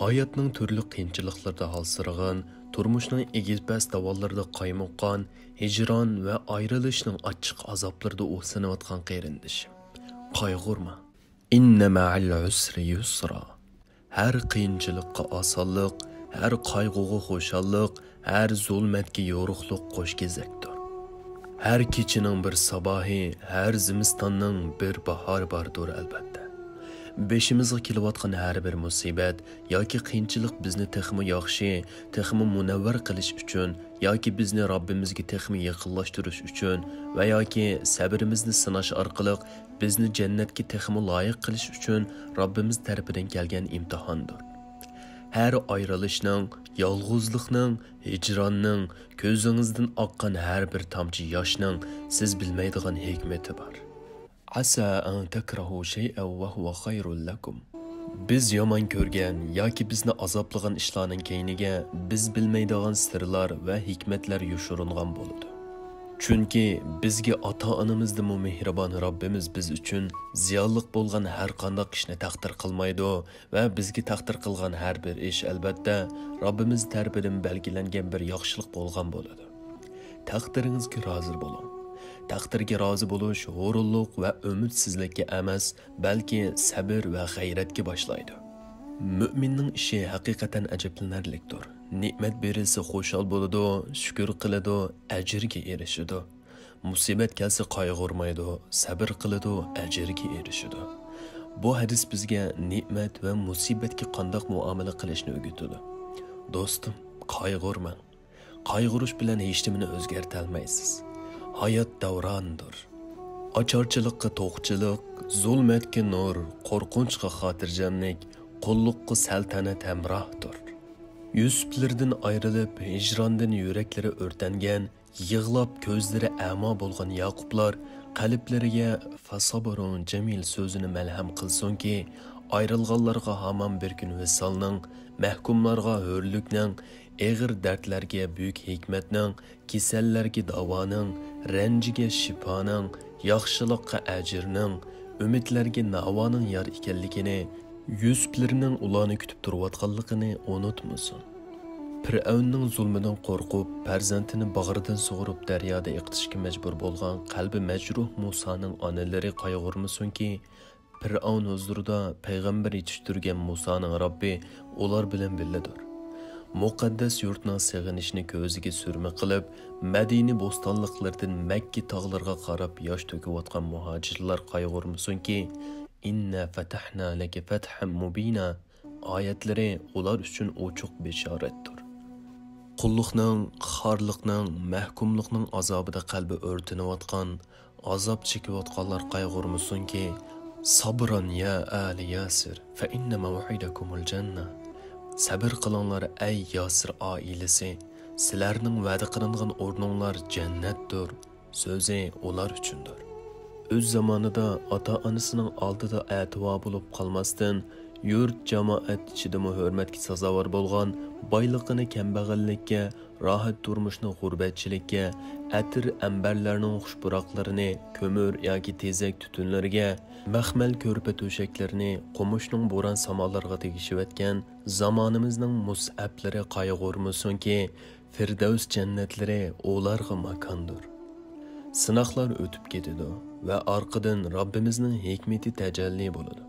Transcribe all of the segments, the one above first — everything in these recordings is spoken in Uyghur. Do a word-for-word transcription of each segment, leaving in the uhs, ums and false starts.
ھاياتنىڭ تۈرلۈك قىيىنچىلىقلىرىدا ھالسىرىغان، تۇرمۇشنىڭ ئېگىز-پەس داۋانلىرىدا قايمۇققان، ھىجران ۋە ئايرىلىشنىڭ ئاچچىق ئازابلىرىدا ئۇھسىنىۋاتقان قېرىندىشىم، قايغۇرما. إن مع العسر يسرا. ھەر قىيىنچىلىققا ئاسانلىق، ھەر قايغۇغا خۇشاللىق، ھەر زۇلمەتكە يورۇقلۇق قوش كېزەكتۇر. ھەر كېچىنىڭ بىر ساباھى، ھەر زىمىستاننىڭ بىر باھارى باردۇر، ئەلۋەتتە. بېشىمىزغا كېلىۋاتقان ھەر بىر مۇسىبەت ياكى قىيىنچىلىق بىزنى تېخىمۇ ياخشى، تېخىمۇ مۇنەۋۋەر قىلىش ئۈچۈن ياكى بىزنى رەببىمىزگە تېخىمۇ يېقىنلاشتۇرۇش ئۈچۈن ۋە ياكى سەبرىمىزنى سىناش ئارقىلىق بىزنى جەننەتكە تېخىمۇ لايىق قىلىش ئۈچۈن رەببىمىز تەرىپىدىن كەلگەن ئىمتىھاندۇر. ھەر ئايرىلىشنىڭ، يالغۇزلۇقنىڭ، ھىجراننىڭ، كۆزىڭىزدىن ئاققان ھەر بىر تامچە ياشنىڭ سىز بىلمەيدىغان ھېكمىتى بار. عسى أن تكرهوا شيئا وهو خير لكم. بىز يامان كۆرگەن ياكى بىزنى ئازابلىغان ئىشلارنىڭ كەينىگە بىز بىلمەيدىغان سىرلار ۋە ھېكمەتلەر يوشۇرۇنغان بولىدۇ. چۈنكى بىزگە ئاتا-ئانىمىزدىنمۇ مېھرىبان رەببىمىز بىز ئۈچۈن زىيانلىق بولغان ھەر قانداق ئىشنى تەقدىر قىلمايدۇ ۋە بىزگە تەقدىر قىلغان ھەر بىر ئىش، ئەلۋەتتە، رەببىمىز تەرىپىدىن بەلگىلەنگەن بىر ياخشىلىق بولغان بولىدۇ. تەقدىرىڭىزگە رازى بولۇڭ. تەقدىرگە رازى بولۇش ھۇرۇنلۇق ۋە ئۈمىدسىزلىككە ئەمەس، بەلكى سەبر ۋە غەيرەتكە باشلايدۇ. مۆمىننىڭ ئىشى ھەقىقەتەن ئەجەبلىنەرلىكتۇر. نېمەت بېرىلسە خۇشال بولىدۇ، شۈكۈر قىلىدۇ، ئەجىرگە ئېرىشىدۇ. مۇسىبەت كەلسە قايغۇرمايدۇ، سەبر قىلىدۇ، ئەجىرگە ئېرىشىدۇ. بۇ ھەدىس بىزگە نېمەت ۋە مۇسىبەتكە قانداق مۇئامىلە قىلىشنى ئۆگىتىدۇ. دوستۇم، قايغۇرماڭ. قايغۇرۇش بىلەن ھېچنېمىنى ئۆزگەرتەلمەيسىز. ھايات دەۋراندۇر. ئاچارچىلىققا توقچىلىق، زۇلمەتكە نۇر، قورقۇنچقا خاتىرجەملىك، قۇللۇققا سەلتەنەت ھەمراھدۇر. يۈسۈپلىرىدىن ئايرىلىپ، ھىجراندىن يۈرەكلىرى ئۆرتەنگەن، يىغلاپ كۆزلىرى ئەما بولغان ياقۇپلار قەلبلىرىگە فەسابرۇن جەمىل سۆزىنى مەلھەم قىلسۇنكى، ئايرىلغانلارغا ھامان بىر كۈن ۋىسالنىڭ، مەھكۇملارغا ھۆرلۈكنىڭ، ئېغىر دەردلەرگە بۈيۈك ھېكمەتنىڭ، كېسەللەرگە داۋانىڭ، رەنجىگە شىپانىڭ، ياخشىلىققا ئەجىرنىڭ، ئۈمىدلەرگە ناۋانىڭ يار ئىكەنلىكىنى، يۈسۈپلىرىنىڭ ئۇلارنى كۈتۈپ تۇرۇۋاتقانلىقىنى ئۇنتۇمىسۇن. پىرئەۋننىڭ زۇلمىدىن قورقۇپ، پەرزەنتىنى باغرىدىن سۇغۇرۇپ دەريادا ئېقىتىشقا مەجبۇر بولغان قەلبى مەجرۇھ مۇسانىڭ ئانىلىرى قايغۇرمىسۇنكى، پىرئەۋن ھۇزۇرىدا پەيغەمبەر يېتىشتۈرگەن مۇسانىڭ رەببى ئۇلار بىلەن بىللىدۇر. مۇقەددەس يۇرتنىڭ سېغىنىشىنى كۆزىگە سۈرمە قىلىپ، مەدىنە بوستانلىقلىرىدىن مەككە تاغلىرىغا قاراپ ياش تۆكۈۋاتقان مۇھاجىرلار قايغۇرمىسۇنكى، إنا فتحنا لك فتحا مبينا ئايەتلىرى ئۇلار ئۈچۈن ئوچۇق بېشارەتتۇر. قۇللۇقنىڭ، خارلىقنىڭ، مەھكۇملۇقنىڭ ئازابىدا قەلبى ئۆرتىنىۋاتقان، ئازاب چېكىۋاتقانلار قايغۇرمىسۇنكى، صبرا يا آل ياسر فإن موعدكم الجنة. سەبر قىلىڭلار، ئەي ياسىر ئائىلىسى، سىلەرنىڭ ۋەدە قىلىنغان ئورنۇڭلار جەننەتتۇر. سۆزى ئۇلار ئۈچۈندۇر. ئۆز زامانىدا ئاتا-ئانىسىنىڭ ئالدىدا ئەتىۋار بولۇپ قالماستىن، يۇرت جامائەت ئىچىدىمۇ ھۆرمەتكە سازاۋەر بولغان، بايلىقىنى كەمبەغەللىككە، راھەت تۇرمۇشنى غۇربەتچىلىككە، ئەتىر ئەمبەرلەرنىڭ خۇش پۇراقلىرىنى كۆمۈر ياكى تېزەك تۈتۈنلىرىگە، مەخمەل كۆرپە تۆشەكلىرىنى قومۇشنىڭ بوران-ساماللىرىغا تېگىشىۋەتكەن زامانىمىزنىڭ مۇسئەپلىرى قايغۇرمىسۇنكى، فىردەۋس جەننەتلىرى ئۇلارغا ماكاندۇر. سىناقلار ئۆتۈپ كېتىدۇ ۋە ئارقىدىن رەببىمىزنىڭ ھېكمىتى تەجەللى بولىدۇ.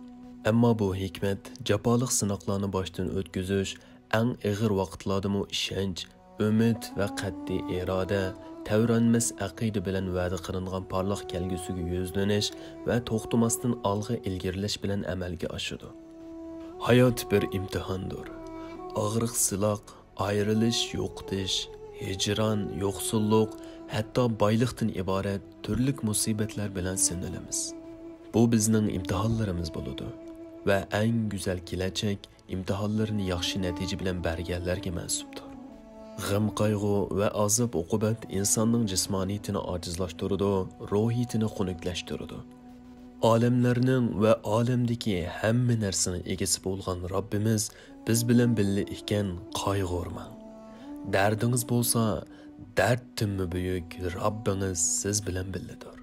ئەمما بۇ ھېكمەت جاپالىق سىناقلارنى باشتىن ئۆتكۈزۈش، ئەڭ ئېغىر ۋاقىتلاردىمۇ ئىشەنچ، ئۈمىد ۋە قەتئىي ئىرادە، تەۋرەنمەس ئەقىدە بىلەن ۋەدە قىلىنغان پارلاق كەلگۈسىگە يۈزلىنىش ۋە توختىماستىن ئالغا ئىلگىرىلەش بىلەن ئەمەلگە ئاشىدۇ. ھايات بىر ئىمتىھاندۇر. ئاغرىق-سىلاق، ئايرىلىش، يوقىتىش، ھىجران، يوقسۇللۇق، ھەتتا بايلىقتىن ئىبارەت تۈرلۈك مۇسىبەتلەر بىلەن سىنىلىمىز. بۇ بىزنىڭ ئىمتىھانلىرىمىز بولىدۇ ۋە ئەڭ گۈزەل كېلەچەك ئىمتىھانلىرىنى ياخشى نەتىجە بىلەن بەرگەنلەرگە مەنسۇپتۇر. غەم-قايغۇ ۋە ئازاب-ئوقۇبەت ئىنساننىڭ جىسمانىيىتىنى ئاجىزلاشتۇرىدۇ، روھىيىتىنى خۇنۈكلەشتۈرىدۇ. ئالەملەرنىڭ ۋە ئالەمدىكى ھەممە نەرسىنىڭ ئىگىسى بولغان رەببىمىز بىز بىلەن بىللە ئىكەن، قايغۇرماڭ. دەردىڭىز بولسا، دەردتىنمۇ بۈيۈك رەببىڭىز سىز بىلەن بىللىدۇر.